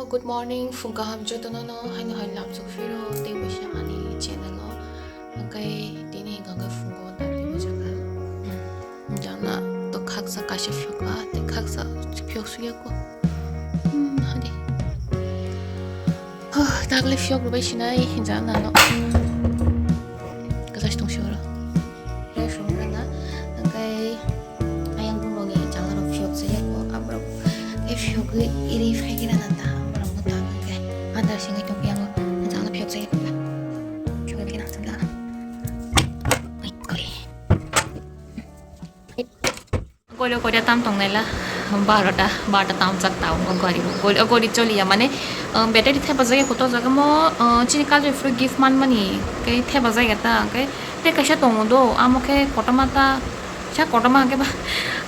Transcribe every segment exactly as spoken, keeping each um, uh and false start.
Good morning, phung kaham jotono no, haino hai lamsok phiro tei bo se ani channel o. Hwnkhe tini hwnkha khe phungo dagli bwchakha. Hmm, jana to khaksa kaisa phiyokha, tei khaksa phiyok suya ko. Hmm, hadi. Huh, dagli phiyok rwbai sinai, jana no. Hmm. Kwchai tong si oro. Fresh wng rwna, hwnkhe ayang bumungni chwla rok phiyok chaya ko, aborok khe phiyogwi iri phai khe rana ta, aborok no ta hwnkhe. Adar singwi tong phiya bo, chwla phiyok chaya ko. Phiyok khe na chwla. Oi, kori. Gori, gori tam tong naila, barota, barota tam jak ta, gori, gori, gori choliya, mane, um, battery thepajak ya, koto jaga mo, uh, chini kal rifru gift man mani, kai thepajak ya ta, kai, te kaisa tongo do, amo khe kotorma ta, sa kotorma hwnkhe ba,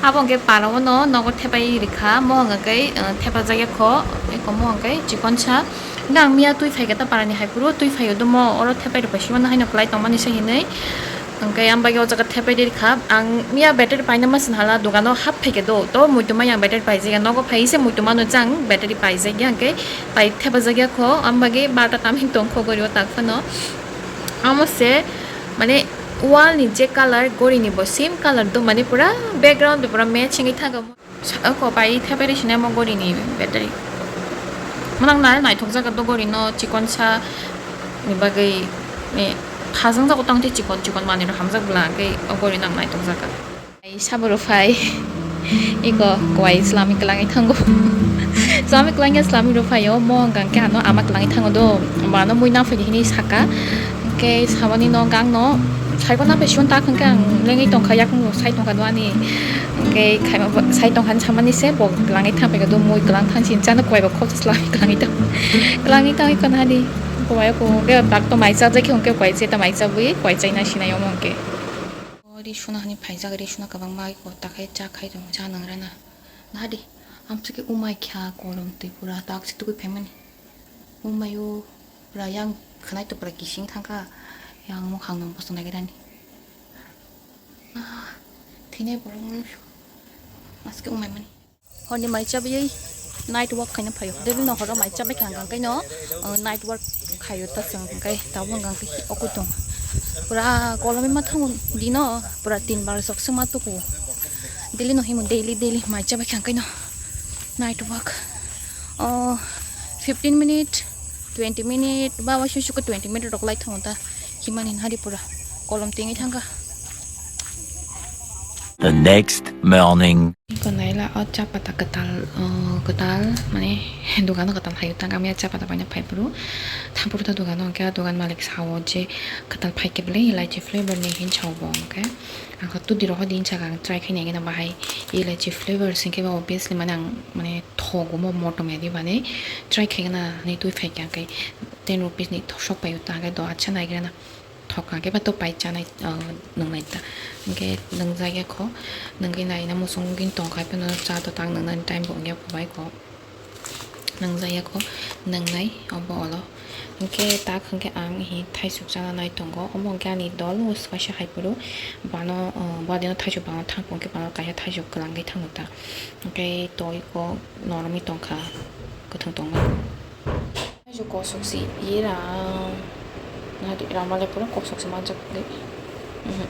abo hwnkhe para o no, nogo thepai rikha, mo hwnkhe, uh, thepajak ya kho, eko mo hwnkhe chikon sa, hwnkhe ang miya twi phai khe ta para ni hai phuru, twi phai o do mo, oro thepai rwpai si mano haino kwlai tong mani se hinwi. Hwnkhe ang bagwi o jaga thepai rikha. Ang miya battery paina masin hala dogano hap phaikhe do. To muitu mai ang battery paijak ya. Nogo phai se muitu mano chang battery paijak ya. Hwnkhe pai thepajak ya kho. Ang bagwi barta tamhin tong kho gori o tak phano. Amo se mane wall ni je colour gori ni bo same colour do mane pura background bo pura match wngwi thangkha. Sa-, oko pai thepai rw sinai mo gori ni battery. Manang nai naithok jaga do gori no chikon sa ni bagwi, eh, thajang jago tang te chikon chikon manwi rok hamjak bwla hwnkhe o gori no ang naithok jaga. Ai sabo rw phai. Iko kwai swlamwi kwlangwi thango. Swlamwi kwlangya swlamwi rw phai o mo hwnkha hwnkhe ano ama kwlangwi thango do. Bo ano mui nang phai di hinwi saka. Hwnkhe samani no gang no saiko nang phai siyun tak hwnkhe ang lengwi tongkha yakung sai tongkha do ani. Hwnkhe khaima bo sai tongkha hinwi samani se bo kwlangwi thang phaikha do mui kwlang thang sini chano kwai bo khoksa swlamwi kwlangwi tong. Kwlangwi tongwi khwna hadi. Kwai ko hwnkhe tak to mai chajak khe hwnkhe kwai se ta mai chabwi kwai chaina sinai omo hwnkhe. O ri suna hani phaijak ri suna kwbangma ko takhai cha khai tong cha nang rana. Nadi amchike umai kha kolom twi pura tak se tugui phaimani. Umaio pura yang khwnai to pura kising thangkha yang mokhang nang bosong nai rani. Ah, thine borok nung aske umai mani. Horni mai chabwi night walk khaina phaio. Daily no horo mai chabai kha hwnkhe no, uh, night walk khaio ta chwng hwnkhe tabuk hwnkhe okutong. Pura kolomwi ma thango dino pura tin bar sok swngma tuku. Daily no himo daily daily mai chabai kha hwnkhe no night walk. Oh, fifteen minute, twenty minute, ba waisa suka twenty minute rok lai thango ta. Himani hari pura kolom tingwi thangkha. The next morning. Iko naila o cha pata kwtal, uh, kwtal, mane, dogano kwtal phaio, tang kami cha pata paina phai phuru, thang phuru ta dogano, hwnkhe a dogan malik sao je kwtal phai khe bwle elaichi flavor ni hin sao bo, hwnkhe ang khe tudi rohor di hinsa ang try khai nai gana bahai elaichi flavor se hwnkhe ba obviously mane ang mane thogo mo motom ya di mane try khai gana hinwi twi phai khe hwnkhe ten rupees ni thosok paio ta hwnkhe do acha nai gana. Thok kha khe ba to pai chanai, ah, nwngnai ta. Hwnkhe nwngjak ya kho, nungwi naina muchung gini tong kha, phano cha to tang nwngnani time bo wng ya kho bai kho. Nwngjak ya kho, nwngnai obo olo. Hwnkhe tak hwnkhe ang hi thaisuk chana nai tongo. Omo hwnkhe ani dol o swkaisa hai phuru. Bano, ah, badino thaisuk bano thang phuru hwnkhe bano kaisa thaisuk kwlangwi thango ta. Hwnkhe toi kok noromwi tong kha, kwthwng tongmani. Thaisuk kosok si ye rang. Nadi rang male pura kosok si manjak le. Mhm.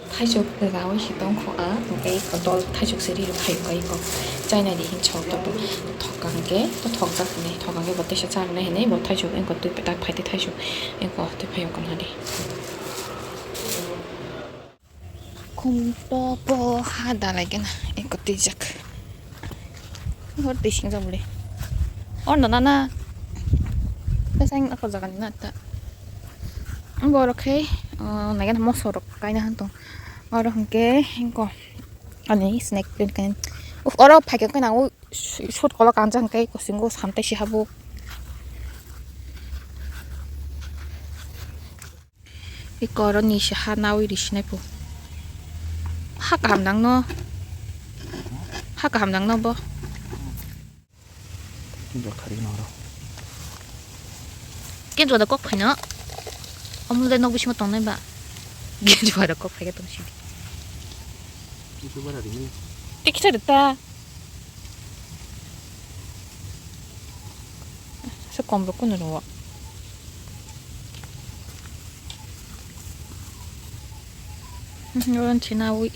Thaisuk rawi si tong kho a, tei dol thaisuk si ri rok hai kai ko. China di hin chok to thok kang ke, to thok jak ne, thok kang ke bo tesa chang ne hene, bo thaisuk engko twi petak phai te thaisuk engko twi phai ko nadi. Khum to po ha dalai kena eko twijak. Hor twi singjak bwle. Or no nana. Tesang ako jaga ni na ta. Borok khe, uh, naigen moso rok kaina han tong. Oro hwnkhe hwnkhe ani snack print kain. Uf, oro phaikhe kaina u short kola kanjak hwnkhe kosingo samtai si habo. Iko oro ni se ha nawi ri sinai po. Ha kaham nang no. Ha kaham nang no bo. Kinjo khari no ro. Kinjo da kok phaino. Omo le nok bisingo tongnai ba. Kinjo da kok phai ka tong sini. Kinjo bara ri ni. Tik sa ta. Kom rok kunu rwo. Oro chinawi.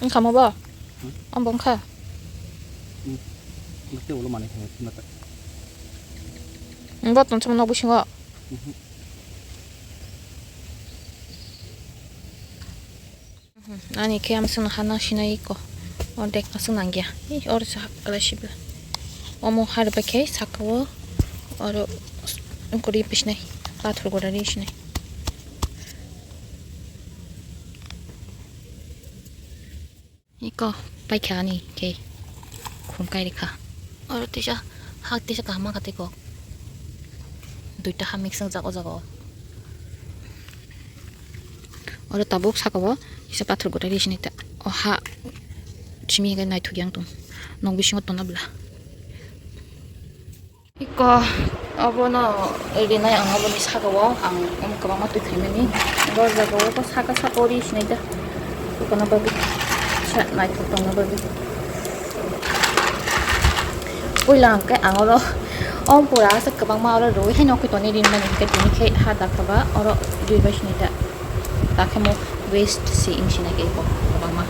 Wngkha mo bo? Hmm? Ambo wngkha. Hmm. Tei ulo manwi khe, tei mata. Bo tong chama nok bisingo. Mhm. Ani khe amswkno hana sinai ko. Ordek aswk nangya. Ei, or sa hakla sibla. Omo har bai khe saka o oro kori pisnai. Pathor gora ri sinai. Iko paikha ani khe khum kai rikha. Oro tisa hak tisa kaham kha tei kok. Duita ha mix wngjak o jaga o. Oro tabuk saka o kisa pathor gota ri sini ta. O ha simi hwnkhe naithok yang tong. Nok bisingo tongna bwla. Iko obono rinai ang oboni saka o ang omo kwbangma twi khaimani. Oro jaga o saka saka o ri sinai ta. Kono bagwi sa naithok tongna bagwi. Puila hwnkhe ang oro omo pura aswk kwbangma oro rwi haino khe tonwi rinmani hwnkhe tini khe ha dakha ba oro rwi bai sinai ta. Dakhe mo waste se wng sinai khe iko kwbangma.